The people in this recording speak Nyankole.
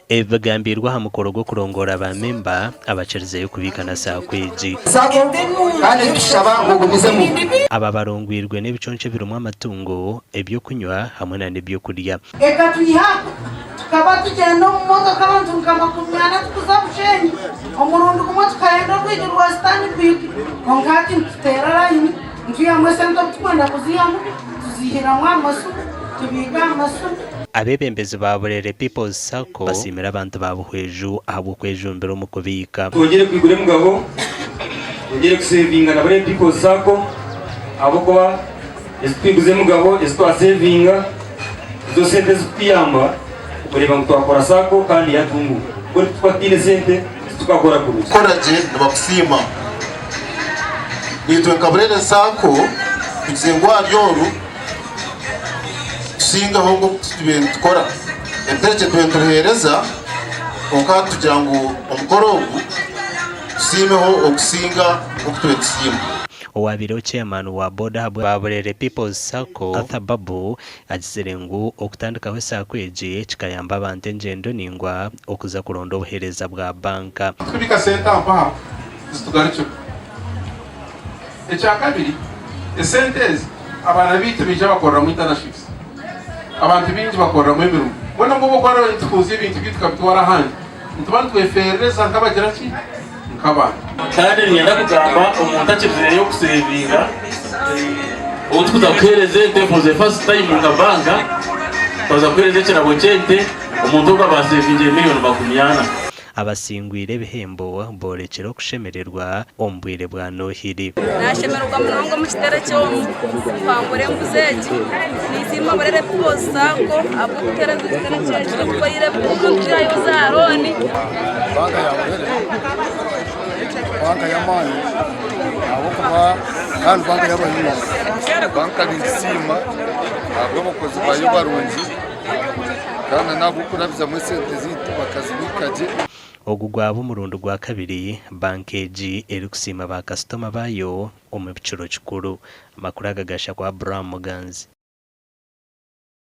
Ebi bigambirwe aha mukoro gw'okurongoora ba memba abakirizeyo kubiika na sacco egi. Aba barongwirwe n'ebiconco ebirimu amatungo, eby'okunywa hamwe na n'ebyokurya. Ekatwiha tukaba tugyenda omu motoka abantu nka 40 tukuza Bushenyi, omurundi gumwe tukahenda orwigi rwa Stanbic kwonka hati nituteera layini nitwihamu esente obu tukwenda kuzihamu tuzihiramu aha masimu tubiika aha masimu. Abeebembezi ba Burere People's Sacco basiimire abantu ba Buhweju ahabw'okwejumbira omu kubiika. Twongyere kwigura emigabo, twongyere kusevinga na Burere People's Sacco ahabw'okuba ezi twiguza emigabo, ezi twasevinga nizo sente ezikutuyamba kureeba ngu twakora Sacco kandi yatunguuka. Mbwenu tukuba tutaine sente titukakora kurungi. Kukora gye nibakusiima. Naitwe nka Burere Sacco tugizire ngu ahari oru tusingeho nk'oku tubaire nitukora. Ebiterekye tubaire nitubiheereza kwonka hati tugira ngu omukoro ogu tusiimeho okusinga oku tubaire nitusiima. Owabaireho Chairman wa boda ahabwa Burere People's Sacco, Arthur Babu agizire ngu okutandikaho esaako egi kikayamba abantu engyendo ningwa okuza kuronda obuheereza bwa banka. Tikubiika sente aha mpaha zitugarukira. Ekyakabiri, esente ezi abaana baitu baija bakoreramu internships. Abantu baingi bakoreramu emirimo. Mbwenu obwo obu okuba nituhuuza ebintu byaitu tukabitwara ahandi, nituba nitwefeerereza nk'abagira ki? Nk'abantu. Kandi niinyenda kugamba omuntu akirizireyo okusevinga ou turikuza kuheereza ente for the first time nka banka twaza kuheereza ekirabo ky'ente omuntu ogwo aba asevingire miriyoni 40. Abasingwire ebihembo boorekire okushemererwa omu bwire bwa Noohiri. Nashemererwa munonga omu kitereki omu kuhangura embuzi egi. Ninsiima Burere People's Sacco ahabw'okutuheereza ekitereki eki tukoreire ebiguuto nitwihayo za looni. Banka ya Burere banka y'amaani ahabw'okuba kandi banka y'abahingi. Banka ningisiima ahabw'abakozi baayo barungi. Kandi n'ahabw'okurabizamu esente zaitu bakazibiika gye. Ogu gwaba omurundi gwakabiri banka egi erikusiima ba kasitoma baayo omu kiro kikuru. Amakuru aga gashakwa Abraham Muganzi.